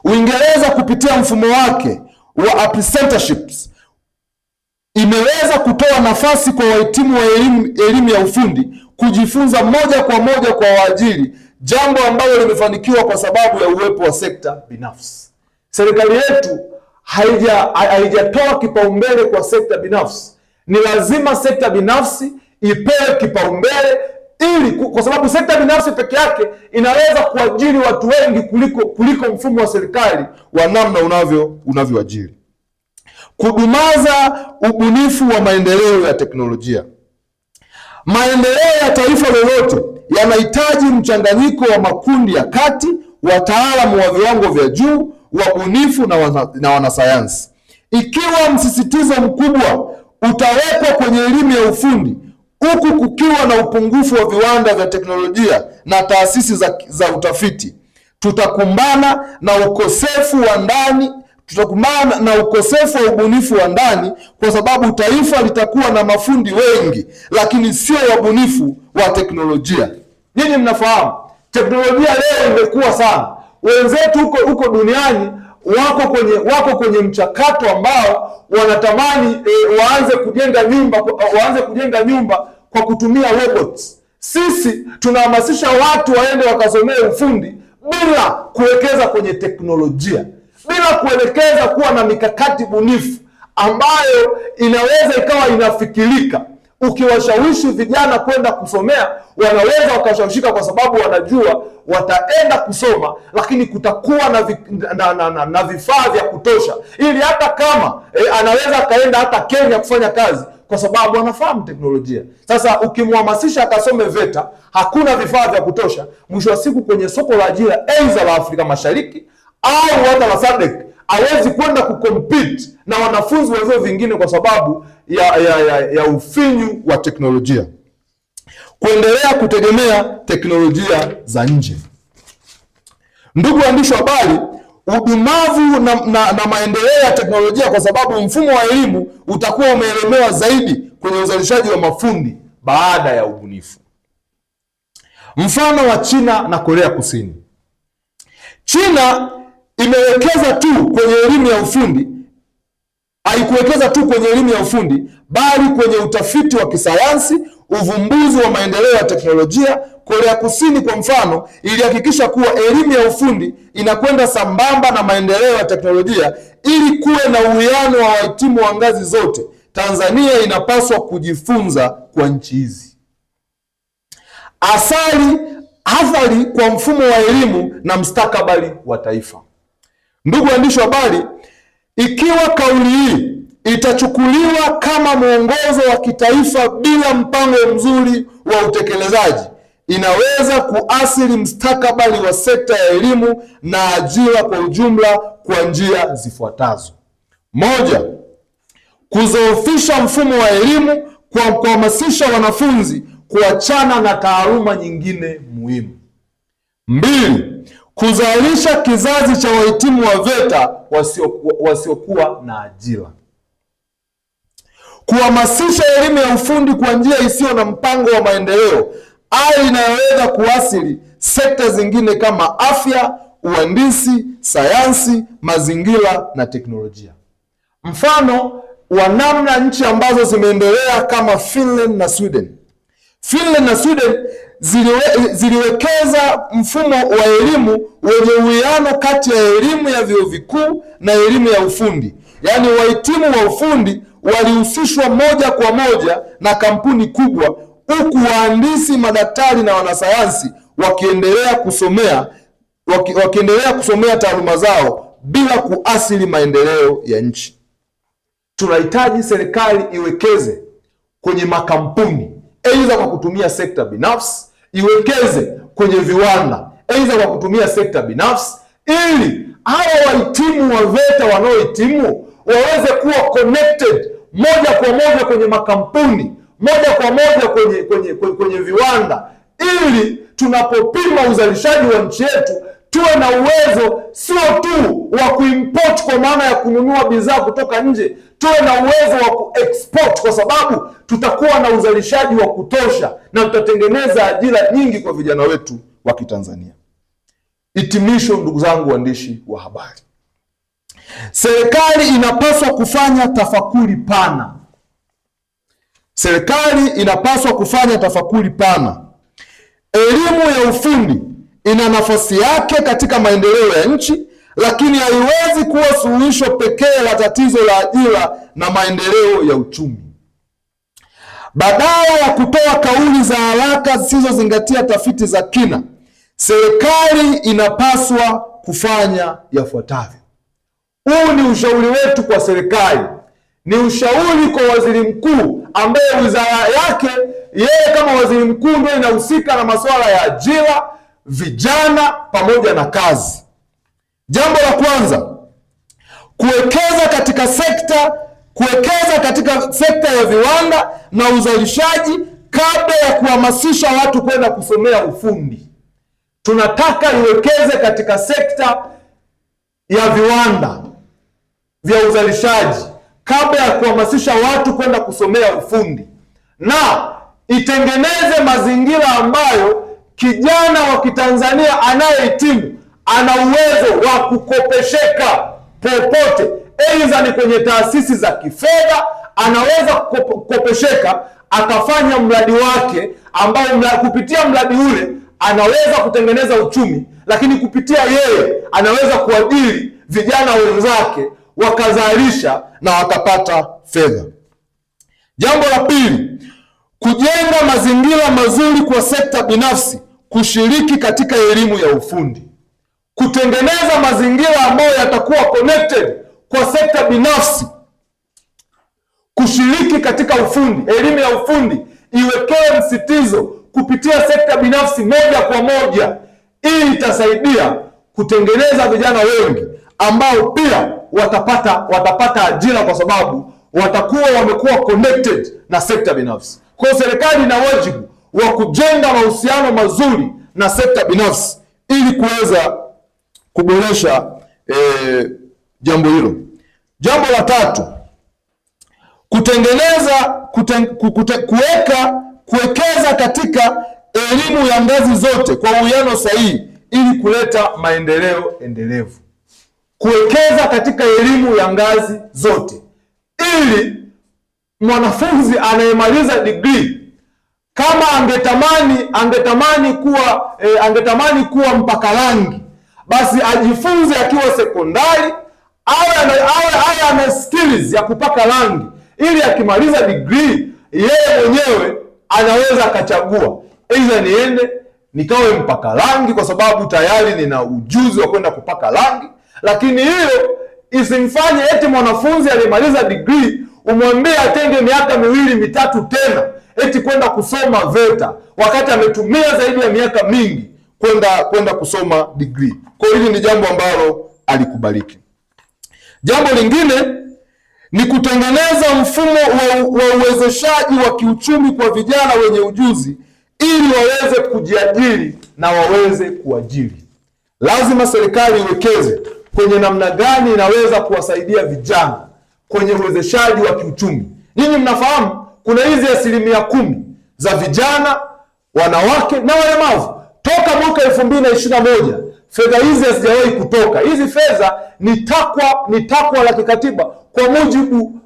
Uingereza kupitia mfumo wake wa apprenticeships imeweza kutoa nafasi kwa wahitimu wa elimu ya ufundi kujifunza moja kwa moja kwa waajiri, jambo ambalo limefanikiwa kwa sababu ya uwepo wa sekta binafsi. Serikali yetu haijatoa kipaumbele kwa sekta binafsi. Ni lazima sekta binafsi ipewe kipaumbele ili kwa sababu sekta binafsi peke yake inaweza kuajiri watu wengi kuliko mfumo wa serikali wa namna unavyoajiri. Kudumaza ubunifu wa maendeleo ya teknolojia. Maendeleo ya taifa lolote yanahitaji mchanganyiko wa makundi ya kati, wataalamu wa viwango vya juu, wabunifu na wanasayansi. Ikiwa msisitizo mkubwa utawekwa kwenye elimu ya ufundi, huku kukiwa na upungufu wa viwanda vya teknolojia na taasisi za utafiti, tutakumbana na ukosefu wa ndani, tutakumbana na ukosefu wa ubunifu wa ndani, kwa sababu taifa litakuwa na mafundi wengi lakini sio wabunifu wa teknolojia. Nyinyi mnafahamu teknolojia leo imekuwa sana. Wenzetu huko duniani wako kwenye mchakato ambao wanatamani waanze kujenga nyumba kwa kutumia robots. Sisi tunahamasisha watu waende wakasomee ufundi bila kuwekeza kwenye teknolojia, bila kuelekeza kuwa na mikakati bunifu ambayo inaweza ikawa inafikirika. Ukiwashawishi vijana kwenda kusomea, wanaweza wakashawishika kwa sababu wanajua wataenda kusoma, lakini kutakuwa na vifaa vya kutosha, ili hata kama anaweza akaenda hata Kenya kufanya kazi kwa sababu anafahamu teknolojia. Sasa ukimhamasisha akasome VETA, hakuna vifaa vya kutosha, mwisho wa siku kwenye soko la ajira aidha la Afrika Mashariki au hata la SADC hawezi kwenda kucompete na wanafunzi wa vyuo vingine kwa sababu ya ufinyu wa teknolojia. Kuendelea kutegemea teknolojia za nje. Ndugu waandishi wa habari, udumavu na maendeleo ya teknolojia, kwa sababu mfumo wa elimu utakuwa umeelemewa zaidi kwenye uzalishaji wa mafundi baada ya ubunifu. Mfano wa China na Korea Kusini. China imewekeza tu kwenye elimu ya ufundi, haikuwekeza tu kwenye elimu ya ufundi, bali kwenye utafiti wa kisayansi, uvumbuzi wa maendeleo ya teknolojia. Korea Kusini kwa mfano ilihakikisha kuwa elimu ya ufundi inakwenda sambamba na maendeleo ya teknolojia ili kuwe na uwiano wa wahitimu wa ngazi zote. Tanzania inapaswa kujifunza kwa nchi hizi. Athari kwa mfumo wa elimu na mustakabali wa taifa. Ndugu waandishi wa habari, ikiwa kauli hii itachukuliwa kama mwongozo wa kitaifa bila mpango mzuri wa utekelezaji, inaweza kuathiri mustakabali wa sekta ya elimu na ajira kwa ujumla kwa njia zifuatazo. 1. Kuzoofisha mfumo wa elimu kwa kuhamasisha wanafunzi kuachana na taaluma nyingine muhimu. 2. Kuzalisha kizazi cha wahitimu wa VETA wasiokuwa na ajira. Kuhamasisha elimu ya ufundi kwa njia isiyo na mpango wa maendeleo, hali inayoweza kuathiri sekta zingine kama afya, uhandisi, sayansi, mazingira na teknolojia. Mfano wa namna nchi ambazo zimeendelea kama Finland na Sweden. Finland na Sweden ziliwekeza mfumo wa elimu wenye uwiano kati ya elimu ya vyuo vikuu na elimu ya ufundi. Yaani wahitimu wa ufundi walihusishwa moja kwa moja na kampuni kubwa, huku wahandisi, madaktari na wanasayansi wakiendelea kusomea taaluma zao bila kuathiri maendeleo ya nchi. Tunahitaji serikali iwekeze kwenye makampuni, aidha kwa kutumia sekta binafsi, iwekeze kwenye viwanda, aidha kwa kutumia sekta binafsi, ili hawa wahitimu wa VETA wanaohitimu waweze kuwa connected moja kwa moja kwenye makampuni, moja kwa moja kwenye viwanda, ili tunapopima uzalishaji wa nchi yetu tuwe na uwezo sio tu wa kuimport kwa maana ya kununua bidhaa kutoka nje, tuwe na uwezo wa kuexport, kwa sababu tutakuwa na uzalishaji wa kutosha na tutatengeneza ajira nyingi kwa vijana wetu wa Kitanzania. Hitimisho, ndugu zangu waandishi wa habari, serikali inapaswa kufanya tafakuri pana. Serikali inapaswa kufanya tafakuri pana. Elimu ya ufundi ina nafasi yake katika maendeleo ya nchi, lakini haiwezi kuwa suluhisho pekee la tatizo la ajira na maendeleo ya uchumi. Badala ya kutoa kauli za haraka zisizozingatia tafiti za kina, serikali inapaswa kufanya yafuatavyo. Huu ni ushauri wetu kwa serikali. Ni ushauri kwa waziri mkuu ambaye wizara yake yeye kama waziri mkuu ndio inahusika na masuala ya ajira, vijana pamoja na kazi. Jambo la kwanza, kuwekeza katika sekta ya viwanda na uzalishaji kabla ya kuhamasisha watu kwenda kusomea ufundi. Tunataka iwekeze katika sekta ya viwanda vya uzalishaji kabla ya kuhamasisha watu kwenda kusomea ufundi, na itengeneze mazingira ambayo kijana wa Kitanzania anayehitimu ana uwezo wa kukopesheka popote, aidha ni kwenye taasisi za kifedha, anaweza kukopesheka akafanya mradi wake ambao kupitia mradi ule anaweza kutengeneza uchumi, lakini kupitia yeye anaweza kuajiri vijana wenzake wakazalisha na wakapata fedha. Jambo la pili, kujenga mazingira mazuri kwa sekta binafsi kushiriki katika elimu ya ufundi. Kutengeneza mazingira ambayo yatakuwa connected kwa sekta binafsi kushiriki katika ufundi. Elimu ya ufundi iwekewe msitizo kupitia sekta binafsi moja kwa moja. Hii itasaidia kutengeneza vijana wengi ambao pia watapata ajira kwa sababu watakuwa wamekuwa connected na sekta binafsi. Kwa hiyo serikali ina wajibu wa kujenga mahusiano mazuri na sekta binafsi ili kuweza kuboresha jambo hilo. Jambo la tatu, kuwekeza katika elimu ya ngazi zote kwa uwiano sahihi ili kuleta maendeleo endelevu. Kuwekeza katika elimu ya ngazi zote ili mwanafunzi anayemaliza degree kama angetamani kuwa mpaka rangi, basi ajifunze akiwa sekondari, awe ana skills ya kupaka rangi ili akimaliza degree yeye mwenyewe anaweza akachagua, aidha niende nikawe mpaka rangi kwa sababu tayari nina ujuzi wa kwenda kupaka rangi. Lakini hiyo isimfanye eti mwanafunzi aliyemaliza degree umwambie atenge miaka miwili mitatu tena eti kwenda kusoma VETA wakati ametumia zaidi ya miaka mingi kwenda kusoma degree. Kwa hiyo hili ni jambo ambalo alikubaliki. Jambo lingine ni kutengeneza mfumo wa uwezeshaji wa kiuchumi kwa vijana wenye ujuzi ili waweze kujiajiri na waweze kuajiri. Lazima serikali iwekeze kwenye namna gani inaweza kuwasaidia vijana kwenye uwezeshaji wa kiuchumi. Ninyi mnafahamu kuna hizi 10% za vijana, wanawake na walemavu. Toka mwaka 2021 fedha hizi hazijawahi kutoka. Hizi fedha ni takwa la kikatiba kwa mujibu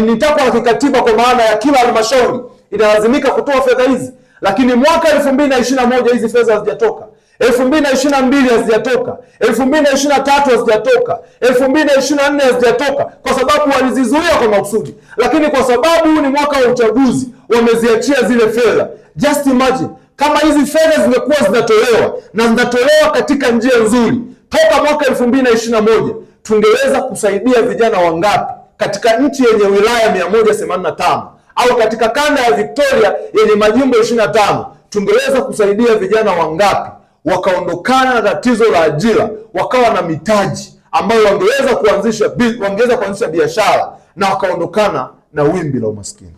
ni takwa la kikatiba kwa maana ya kila halmashauri inalazimika kutoa fedha hizi. Lakini mwaka 2021 hizi fedha hazijatoka. 2022 hazijatoka, 2023 hazijatoka, 2024 hazijatoka, kwa sababu walizizuia kwa makusudi. Lakini kwa sababu ni mwaka wa uchaguzi wameziachia zile fedha. Just imagine kama hizi fedha zingekuwa zinatolewa na zinatolewa katika njia nzuri toka mwaka 2021, tungeweza kusaidia vijana wangapi katika nchi yenye wilaya 185 au katika kanda ya Victoria yenye majimbo 25? Tungeweza kusaidia vijana wangapi wakaondokana na tatizo la ajira, wakawa na mitaji ambayo wangeweza kuanzisha biashara na wakaondokana na wimbi la umaskini.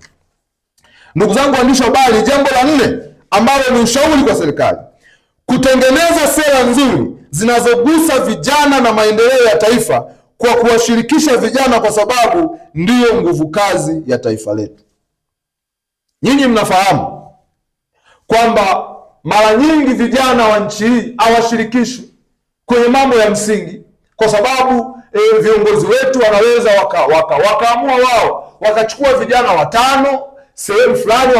Ndugu zangu waandishi wa habari, jambo la nne ambalo ni ushauri kwa serikali, kutengeneza sera nzuri zinazogusa vijana na maendeleo ya taifa kwa kuwashirikisha vijana, kwa sababu ndiyo nguvu kazi ya taifa letu. Nyinyi mnafahamu kwamba mara nyingi vijana wa nchi hii hawashirikishwi. kwenye mambo ya msingi, kwa sababu viongozi wetu wanaweza wakaamua wao wakachukua vijana 5 sehemu fulani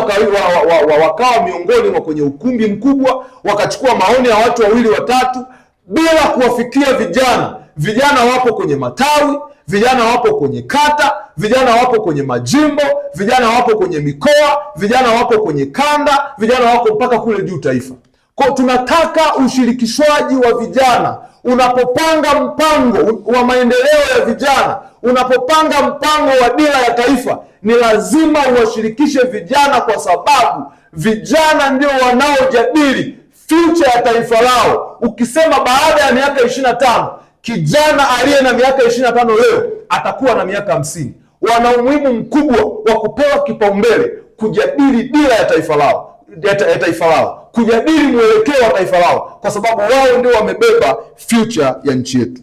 wakawa miongoni mwa kwenye ukumbi mkubwa, wakachukua maoni ya watu 2 3 bila kuwafikia vijana. Vijana wapo kwenye matawi, vijana wapo kwenye kata, vijana wapo kwenye majimbo, vijana wapo kwenye mikoa, vijana wapo kwenye kanda, vijana wako mpaka kule juu taifa. Kwa tunataka ushirikishwaji wa vijana. Unapopanga mpango wa maendeleo ya vijana, unapopanga mpango wa dira ya taifa, ni lazima uwashirikishe vijana, kwa sababu vijana ndio wanaojadili future ya taifa lao. Ukisema baada ya miaka 25, kijana aliye na miaka 25 leo atakuwa na miaka 50. Wana umuhimu mkubwa wa kupewa kipaumbele kujadili dira ya taifa lao, ya taifa lao, kujadili mwelekeo wa taifa lao, kwa sababu wao ndio wamebeba future ya nchi yetu.